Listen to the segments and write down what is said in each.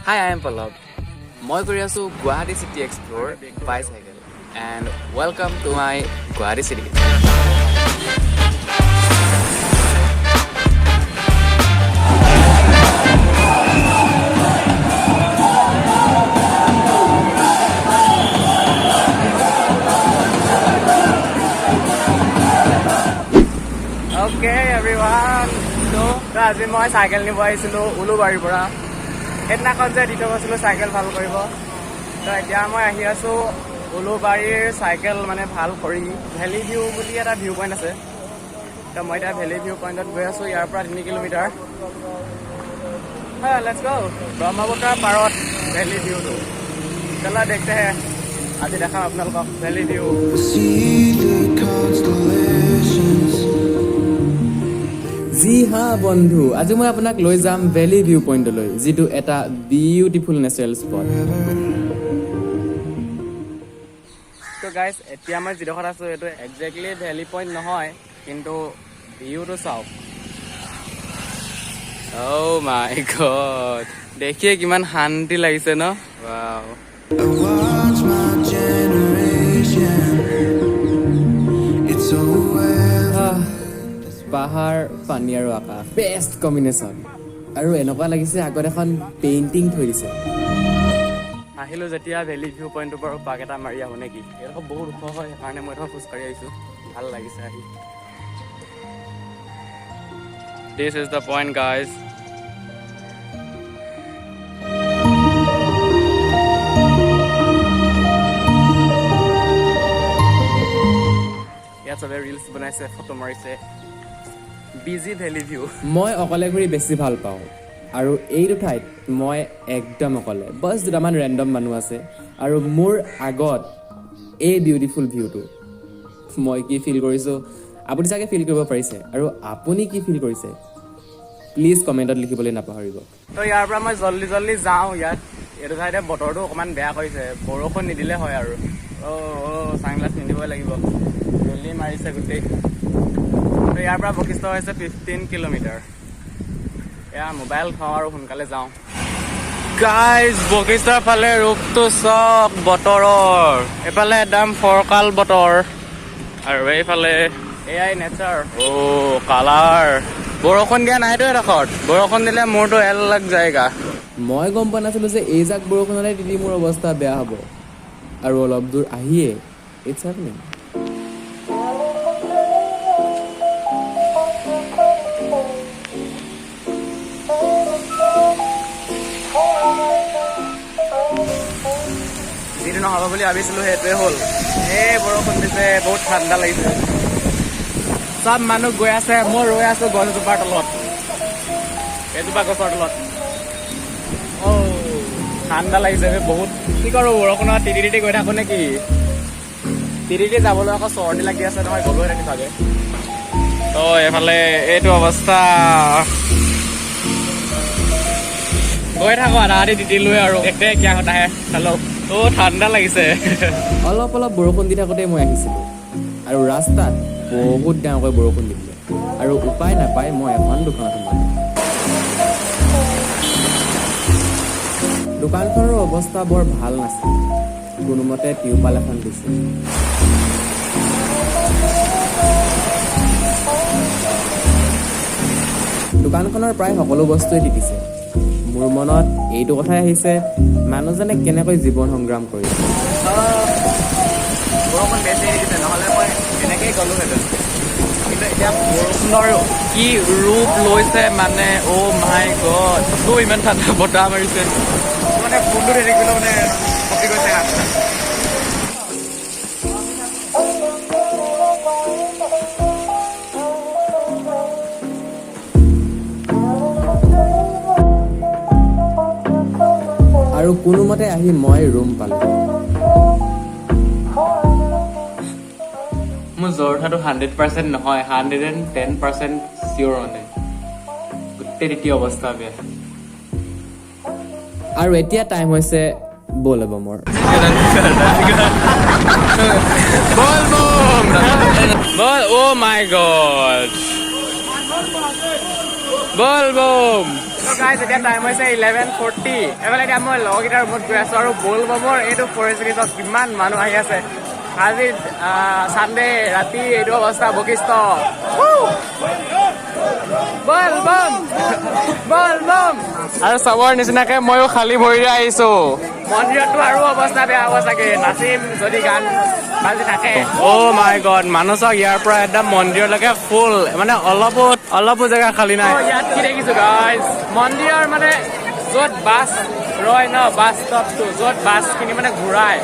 Hi, I am Pallav. মই কৰি আছোঁ Guwahati city explore bicycle and welcome to my Guwahati city. Okay everyone, ত' আজি মই cycle নিব আহিছিলোঁ উলুবাৰীৰ পৰা। সেইদিনাখন যে দি থৈ গৈছিলোঁ চাইকেল ভাল কৰিব। তো এতিয়া মই আহি আছোঁ উলুবাৰীৰ চাইকেল মানে ভাল কৰি ভেলী ভিউ বুলি এটা ভিউ পইণ্ট আছে। তো মই এতিয়া ভেলী ভিউ পইণ্টত গৈ আছোঁ। ইয়াৰ পৰা 3 কিলোমিটাৰ। হয়, let's go. ব্ৰহ্মপুত্ৰৰ পাৰত ভেলী ভিউটো चलो देखते हैं। আজি দেখাম আপোনালোকক valley view. See the constellations. G হা বন্ধু, আজি মই আপোনাক লৈ যাম ভেলী ভিউ পইণ্টলৈ, যিটো এটা বিউটিফুল নেচাৰেল স্পট। তো গাইজ, এতিয়া মই যিডোখৰত আছোঁ এইটো একজেক্টলি ভেলী পইণ্ট নহয়, কিন্তু ভিউটো চাওক। অ' মাই গড, দেখিয়ে কিমান শান্তি লাগিছে ন? Wow. I watch my generation. It's so পাহাৰ, পানী আৰু আকাশ, বেষ্ট কম্বিনেশ্যন। আৰু এনেকুৱা লাগিছে আগত এখন পেইণ্টিং থৈ দিছে। আহিলোঁ যেতিয়া ভেলী ভিউ পইণ্টটোৰ পৰা পাক এটা মাৰি আহোঁ নেকি? এইডোখৰ বহুত ওখ হয়, সেইকাৰণে মই এডোখৰ খোজকাঢ়ি আহিছোঁ। ভাল লাগিছে আহি। This is the point, guys. ইয়াত চবে ৰিলচ বনাইছে, ফটো মাৰিছে। Busy valley view. মই অকলে ঘূৰি বেছি ভাল পাওঁ আৰু এইটো ঠাইত মই একদম অকলে। বছ দুটামান ৰেণ্ডম মানুহ আছে আৰু মোৰ আগত এই বিউটিফুল ভিউটো। মই কি ফিল কৰিছোঁ আপুনি চাগে ফিল কৰিব পাৰিছে। আৰু আপুনি কি ফিল কৰিছে, প্লিজ কমেণ্টত লিখিবলৈ নাপাহৰিব। তো ইয়াৰ পৰা মই জল্দি জল্দি যাওঁ। ইয়াত এইটো চাইডে বতৰটো অকণমান বেয়া কৰিছে, বৰষুণ নিদিলে হয় আৰু। অ' অ' চানগ্লাছ নিদিবই লাগিব, ধূলি মাৰিছে গোটেই। তো ইয়াৰ পৰা বশিষ্ঠ হৈছে 15 কিলোমিটাৰ। এয়া মোবাইল থওঁ আৰু সোনকালে যাওঁ। গাইজ, বশিষ্ঠৰ ফালে ৰূপটো চাওক বতৰৰ। এইফালে একদম ফৰকাল বতৰ আৰু এইফালে এয়াই নেচাৰ। অ' কালাৰ। বৰষুণ দিয়া নাইতো এডোখৰত। বৰষুণ দিলে মোৰতো এল লাগ যায়গা। মই গম পোৱা নাছিলোঁ যে এইজাক বৰষুণতে তিতি মোৰ অৱস্থা বেয়া হ'ব আৰু অলপ দূৰ আহিয়ে it's happening. যিটো নহ'ব বুলি ভাবিছিলো সেইটোৱে হ'ল। এই বৰষুণ দিছে, বহুত ঠাণ্ডা লাগিছে। চব মানুহ গৈ আছে, মই ৰৈ আছো গছ এজোপাৰ তলত, এজোপা গছৰ তলত। অ' ঠাণ্ডা লাগিছে বে বহুত। কি কৰোঁ, বৰষুণত তিতি তিতি গৈ থাকো নেকি? তিতি তিতি যাবলৈ আকৌ চৰ্দি লাগি আছে নহয়, গ'লোহেঁতেন চাগে। তো এইফালে এইটো অৱস্থা। গৈ থাকো, আধা আধি তিতিলোৱে আৰু। দেখতে क्या होता है। হেল্ল', অ' ঠাণ্ডা লাগিছে। অলপ অলপ বৰষুণ দি থাকোঁতে মই আহিছিলোঁ আৰু ৰাস্তাত বহুত ডাঙৰকৈ বৰষুণ দি দিলে আৰু উপায় নাপাই মই এখন দোকানত সোমালোঁ। দোকানখনৰো অৱস্থা বৰ ভাল নাছিল। কোনোমতে টিউপাল এখন দিছে। দোকানখনৰ প্ৰায় সকলো বস্তুৱে তিতিছে। মোৰ মনত এইটো কথাই আহিছে, মানুহজনে কেনেকৈ জীৱন সংগ্ৰাম কৰিছে। বৰষুণ বেছি দিছে, নহ'লে মই এনেকেই গ'লোহেঁতেন। কিন্তু এতিয়া বৰষুণৰ কি ৰূপ লৈছে মানে, অ' মাই গড। অ' ইমান ঠাণ্ডা বতাহ মাৰিছে, মানে ফোনটো ধৰি থাকিলেও মানে কঁপি গৈছে হাত। আৰু কোনোমতে আহি মই ৰুম পালোঁ। মোৰ জ্বৰ উঠাটো 100% নহয়, 110% চিয়'ৰ। মানে গোটেই তিতি অৱস্থা বেয়া। আৰু এতিয়া টাইম হৈছে বলবমৰ। বল বম বল, অ' মাই গড, বল বম। গাইজ, এতিয়া টাইম হৈছে 11:40। এইফালে এতিয়া মই লগৰকেইটাৰ ৰুমত গৈ আছো আৰু বলবমৰ এইটো পৰিস্থিতি চাওক, কিমান মানুহ আহি আছে। আজি চানডে ৰাতি এইটো অৱস্থা বশিষ্ঠ। বল বম বল বম। আৰু চবৰ নিচিনাকে ময়ো খালী ভৰিৰে আহিছো। মন্দিৰতটো আৰু অৱস্থা বেয়া হ'ব চাগে, নাচিম যদি গান বাজি থাকে। অ' মাই গড, মানুহ চাওক, ইয়াৰ পৰা একদম মন্দিৰলৈকে ফুল, মানে অলপো অলপো জেগা খালী নাই। ইয়াত কি দেখিছো গাইজ, মন্দিৰৰ মানে য'ত বাছ ৰয় ন, বাছ ষ্টপটো য'ত বাছখিনি মানে ঘূৰাই,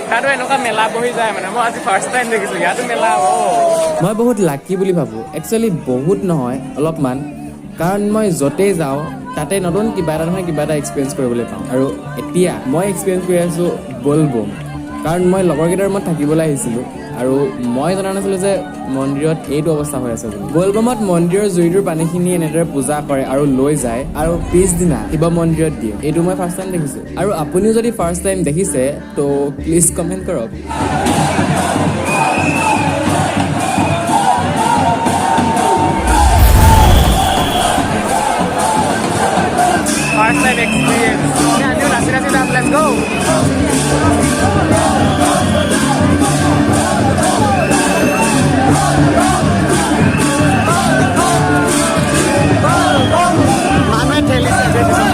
তাতো এনেকুৱা মেলা বহি যায়। মানে মই আজি ফাৰ্ষ্ট টাইম দেখিছো ইয়াতো মেলা। অ' মই বহুত লাকি বুলি ভাবোঁ। একচুৱেলি বহুত নহয়, অলপমান, কাৰণ মই য'তেই যাওঁ তাতে নতুন কিবা এটা নহয় কিবা এটা এক্সপিৰিয়েঞ্চ কৰিবলৈ পাওঁ। আৰু এতিয়া মই এক্সপিৰিয়েঞ্চ কৰি আছোঁ বলবম, কাৰণ মই লগৰকেইটাৰ ৰুমত থাকিবলৈ আহিছিলোঁ আৰু মই জনা নাছিলোঁ যে মন্দিৰত এইটো অৱস্থা হৈ আছে বুলি। বলবমত মন্দিৰৰ জুৰিটোৰ পানীখিনি এনেদৰে পূজা কৰে আৰু লৈ যায় আৰু পিছদিনা শিৱ মন্দিৰত দিয়ে। এইটো মই ফাৰ্ষ্ট টাইম দেখিছোঁ আৰু আপুনিও যদি ফাৰ্ষ্ট টাইম দেখিছে তো প্লিজ কমেণ্ট কৰক। First time experience. আমিও নাচি নাচি যাম, let's go. মানুহে ঠেলিছে দেখিছো।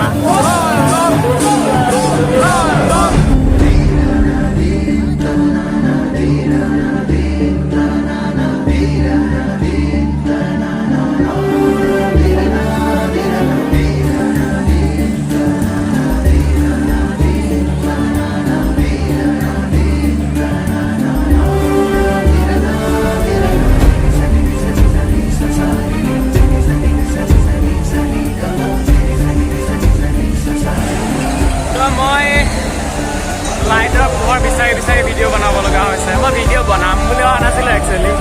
তো মই লাইটৰ পোহৰ বিচাৰি বিচাৰি ভিডিঅ' বনাব লগা হৈছে। মই ভিডিঅ' বনাম বুলি অহা নাছিলোঁ একচুৱেলি,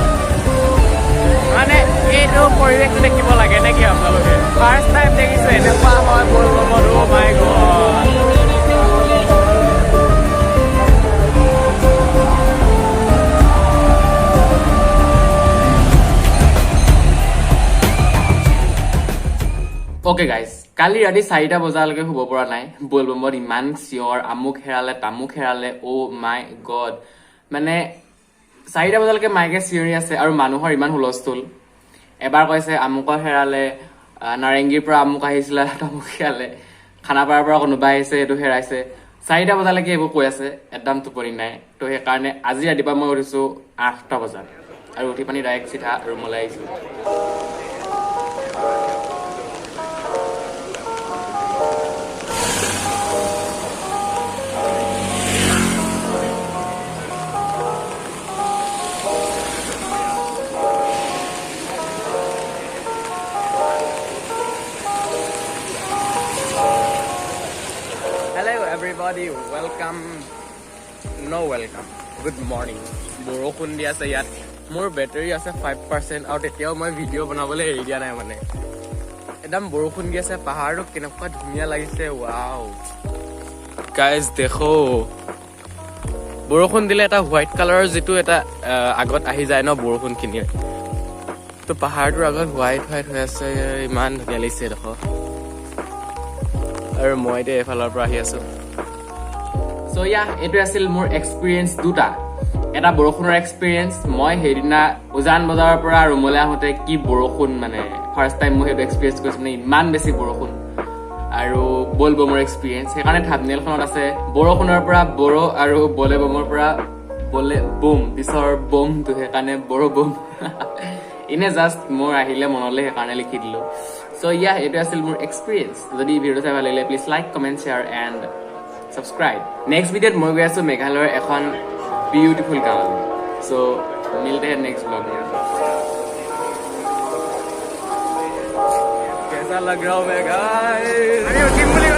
মানে এইটো পৰিৱেশটো দেখিব লাগে নে কি আপোনালোকে? ফাৰ্ষ্ট টাইম দেখিছোঁ এনেকুৱা হয় বলবমত। অ' মাই গড। অ'কে গাইজ, কালি ৰাতি 4টা বজালৈকে শুব পৰা নাই। বলবমত ইমান চিঞৰ, আমুক হেৰালে তামুক হেৰালে। অ' মাই গড, মানে 4টা বজালৈকে মাইকে চিঞৰি আছে আৰু মানুহৰ ইমান হুলস্থুল। এবাৰ কৈছে আমুকৰ হেৰালে, নাৰেংগীৰ পৰা আমুক আহিছিলে তামুক হেৰালে, খানাপাৰাৰ পৰা কোনোবা আহিছে এইটো হেৰাইছে। 4টা বজালৈকে এইবোৰ কৈ আছে, একদম টোপনি নাই। তো সেইকাৰণে আজি ৰাতিপুৱা মই উঠিছোঁ 8টা বজাত আৰু উঠি পানি ডাইৰেক্ট চিধা ৰুমলৈ আহিছোঁ। Hello everybody, welcome, no welcome, good morning. বৰষুণ দি আছে ইয়াত। মোৰ বেটাৰী আছে 5% আৰু তেতিয়াও মই ভিডিঅ' বনাবলৈ এৰি দিয়া নাই। মানে একদম বৰষুণ দি আছে, পাহাৰটো কেনেকুৱা ধুনীয়া লাগিছে। ৱাও গাইজ, দেখো, বৰষুণ দিলে এটা হোৱাইট কালাৰৰ যিটো এটা আগত আহি যায় ন বৰষুণখিনি, তো পাহাৰটোৰ আগত হোৱাইট হোৱাইট হৈ আছে, ইমান ধুনীয়া লাগিছে দেখো। আৰু মই এতিয়া এইফালৰ পৰা আহি আছো। চ' ইয়া, এইটোৱে আছিল মোৰ এক্সপিৰিয়েঞ্চ দুটা। এটা বৰষুণৰ এক্সপিৰিয়েঞ্চ, মই সেইদিনা উজান বজাৰৰ পৰা ৰুমলৈ আহোঁতে কি বৰষুণ, মানে ফাৰ্ষ্ট টাইম মই সেইটো এক্সপিৰিয়েঞ্চ কৰিছোঁ, মানে ইমান বেছি বৰষুণ, আৰু বল বমৰ এক্সপিৰিয়েঞ্চ। সেইকাৰণে থাম্বনেইলখনত আছে বৰষুণৰ পৰা বড়ো আৰু বলে বমৰ পৰা বলে বম, পিছৰ বমটো, সেইকাৰণে বড়ো বম। এনে জাষ্ট মোৰ আহিলে মনলৈ, সেইকাৰণে লিখি দিলোঁ। চ' ইয়া, এইটো আছিল মোৰ এক্সপিৰিয়েঞ্চ। যদি ভিডিঅ'টো চাই ভাল লাগিলে, please like, comment, share and subscribe. Next ভিডিঅ'ত মই গৈ আছোঁ মেঘালয়ৰ এখন বিউটিফুল গাঁৱলৈ। চ' मिलते हैं নেক্সট ব্লগ में। कैसा लग रहा हूँ मैं गाइस? আমি উঠিম বুলি।